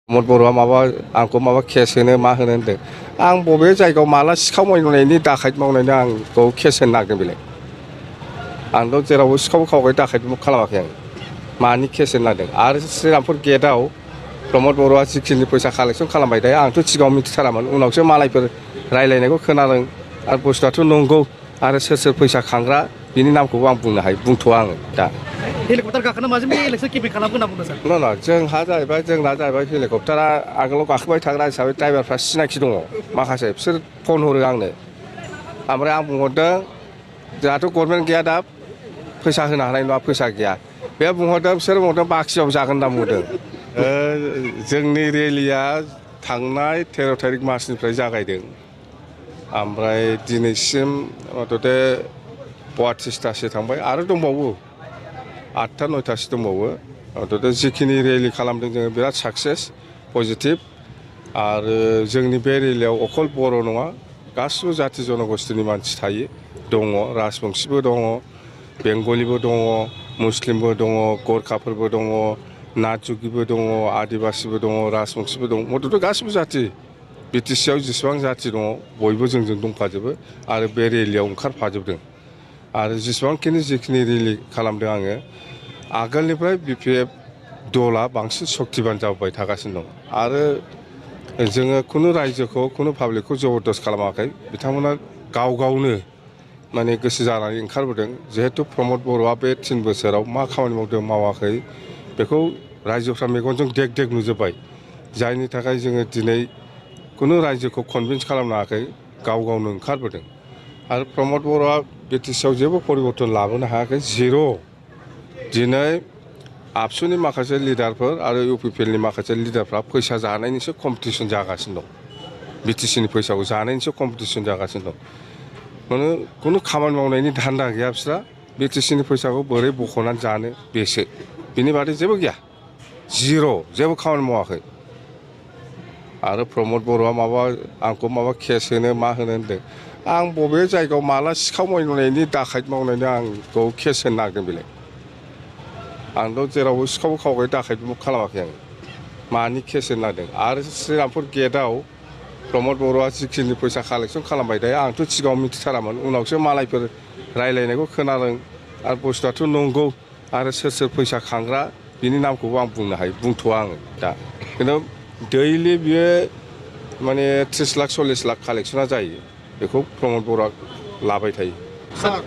प्रमद बर'आ आंखौ माबा केस होनो मा होनो होनदों आं बबे जायगायाव माला सिखाव मावनायनि दाखायत मावनायनि आंखौ केस होनो नागिरदों बेलाय आंथ' जेरावबो सिखाव खावबाय दाखायत खालामाखै आं मानि केस होनो नागिरदों आरो श्रीरामपुर गेटआव प्रमद बर'आ जिखिनि फैसा कालेक्सन खालामबाय थायो आंथ' सिगाङाव मिथिथारामोन उनावसो मालायफोर रायलायनायखौ खोनादों आरो बुस्थुआथ' नंगौ आरो सोर फैसा खांग्रा बिनि नामखौबो आं बुंनो हायो बुंथ'आ आङो दा हेलिकप्टार गाखोना माजों बे इलेक्सन केम्पेइन खालामगोन होनना बुंदों सार नङा जोंना जाहैबाय हेलिकप्टारा आगोलाव गाखोबाय थाग्रा हिसाबै ड्राइभारफ्रा सिनायथि दङ माखासे बिसोर फन हरो आंनो ओमफ्राय आं बुंहरदों जोंहाथ' गभर्नमेन्ट गैया दा फैसा होनो हानाय नङा फैसा गैया बे बुंहरदों बिसोर बुंहरदों बाखियाव जागोन होनना बुंदों जोंनि रेलिया थांनाय 13 तारिख मासनिफ्राय जागायदों ओमफ्राय दिनैसिम मथथे 32थासो थांबाय आरो दंबावो 8था 9थासो दंबावो मथथे जिखिनि रेलि खालामदों जोङो बिराद साक्सेस पजिटिभ आरो जोंनि बे रेलियाव अकल बर' नङा गासिबो जाथि जनगोष्ठीनि मानसि थायो दङ राजबंशिबो दङ बेंगलिबो दङ मुस्लिमबो दङ गरखाफोरबो दङ नाथजुगिबो दङ आदिबासिबो दङ राजबंशिबो दङ मथथे गासिबो जाथि बिटिसिआव जेसेबां जाथि दङ बयबो जोंजों दंफाजोबो आरो बे रेलियाव ओंखारफाजोबदों आरो जिखिनि रेलि खालामदों आङो आगोलनिफ्राय बिपिएफ दला बांसिन सक्तिबान जाबोबाय थागासिनो दं आरो जोङो खुनु रायजोखौ खुनु पाब्लिकखौ जबरदस्त खालामाखै बिथांमोना गावनो माने गोसो जानानै ओंखारबोदों जिहेतु प्रमद बर'आ बे 3 बोसोराव मा खामानि मावदों मावाखै बेखौ रायजोफ्रा मेगनजों देग नुजोब्बाय जायनि थाखाय जोङो दिनै खुनु रायजोखौ कनभिन्स खालामनो हायाखै गावनो ओंखारबोदों आरो प्रमद बर'आ बिटिसिआव जेबो परिबर्तन लाबोनो हायाखै जिर' दिनै आबसुनि माखासे लिडारफोर आरो इउपिपिएलनि माखासे लिडारफ्रा फैसा जानायनिसो कम्पिटिसन जागासिनो दं बिटिसिनि फैसाखौ जानायनिसो कम्पिटिसन जागासिनो दं माने खुनु खामानि मावनायनि धान्दा गैया बिस्रा बिटिसिनि फैसाखौ बोरै बख'नानै जानो बेसो बिनि बादै जेबो गैया जिर' जेबो खामानि मावाखै आरो प्रमद बर'आ आंखौ माबा केस होनो मा होनो होनदों आं बबे जायगायाव माला सिखाव मावनायनि दाखायत मावनायनि आंखौ केस होनो नागिरदों बेलाय आंथ' जेरावबो सिखाव खावबाय दाखायत खालामाखै आं मानि केस होनो नागिरदों आरो श्रीरामपुर गेटआव प्रमद बर'आ जिखिनि फैसा कालेक्सन खालामबाय थायो आंथ' सिगाङाव मिथिथारामोन उनावसो मालायफोर रायलायनायखौ खोनादों आरो बुस्थुआथ' नंगौ आरो सोर फैसा खांग्रा बिनि नामखौबो आं बुंनो हायो बुंथ'आ आङो दा खिन्थु दैलि बियो माने 30 लाख 40 लाख कालेक्सना जायो बेखौ प्रमद बर'आ लाबाय थायो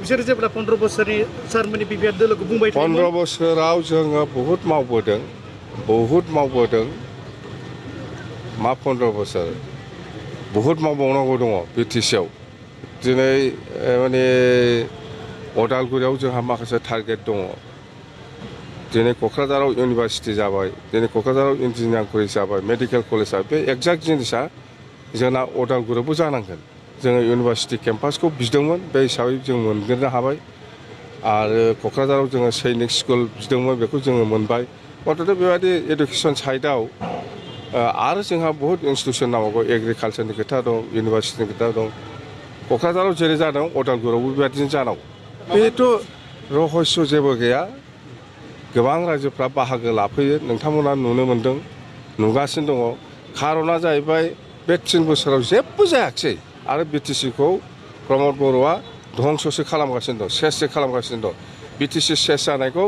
बिसोर जेब्ला 15 बोसोरनि सारमोननि बिबिआर दोलोखौ बुंबाय थायो 15 बोसोराव जोङो बहुद मावबोदों मा 15 बोसोर बहुद मावबावनांगौ दङ बिटिसिआव दिनै माने अदालगुरियाव जोंहा माखासे टारगेट दङ दिनै क'क्राझाराव इउनिभारसिटि जाबाय दिनै क'क्राझाराव इन्जिनियारिं कलेज जाबाय मेडिकेल कलेज जाबाय बे एक्जाक्ट जिनिसा जोंना अदालगुरियावबो जानांगोन जोङो इउनिभारसिटि केम्पासखौ बिदोंमोन बे हिसाबै जों मोनग्रोनो हाबाय आरो क'क्राझाराव जोङो सैनिक स्कुल बिदोंमोन बेखौ जोङो मोनबाय मथथे बेबायदि एडुकेसन साइडआव आरो जोंहा बहुत इन्सटिटिउसन नांगौ एग्रिकालसारनि खोथा दं इउनिभारसिटिनि खोथा दं क'क्राझाराव जेरै जादों अदालगुरियावबो बेबायदिनो जानांगौ बेथ' रहस्य जेबो गैया गोबां रायजोफ्रा बाहागो लाफैयो नोंथांमोना नुनो मोन्दों नुगासिनो दङ खारना जाहैबाय बे 3 बोसोराव जेबो जायाखिसै आरो बिटिसिखौ प्रमद बर'आ धंससो खालामगासिनो दं सेससो खालामगासिनो दं बिटिसि सेस जानायखौ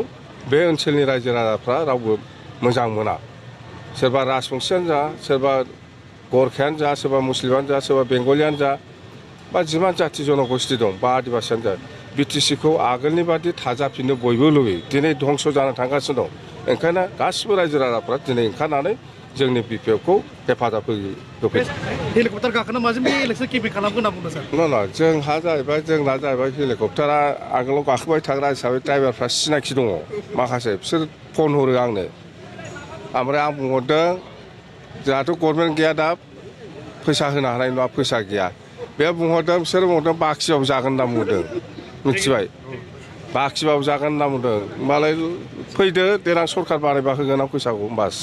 बे ओनसोलनि रायजो राजाफ्रा रावबो मोजां मोना सोरबा राजबंशियानो जा सोरबा गरखायानो जा सोरबा मुस्लिमानो जा सोरबा बेंगलियानो जा बा जिमान जाथि जनगोष्ठी दं बा आदिबासियानो जा बिटिसिखौ आगोलनि बादि थाजाफिननो बयबो लुबैयो दिनै धंस जानो थांगासिनो दं ओंखायनो गासिबो रायजो राजाफ्रा दिनै ओंखारनानै जोंनि बिपिएफखौ हेफाजाब होफैयो हेलिकप्टार गाखोना माजों बे इलेक्सन केम्पेइन खालामगोन होनना बुंदों सार नङा जोंना जाहैबाय हेलिकप्टारा आगोलाव गाखोबाय थाग्रा हिसाबै ड्राइभारफ्रा सिनायथि दङ माखासे बिसोर फन हरो आंनो ओमफ्राय आं बुंहरदों जोंहाथ' गभर्नमेन्ट गैया दा फैसा होनो हानाय नङा फैसा गैया बे बुंहरदों बिसोर बुंहरदों बाखियाव जागोन होनना बुंदों मिथिबाय बाखिबाबो जागोन होनना बुंदों होमबालाय फैदो देनां सरखार बानायबा होगोन आं फैसाखौ होमबास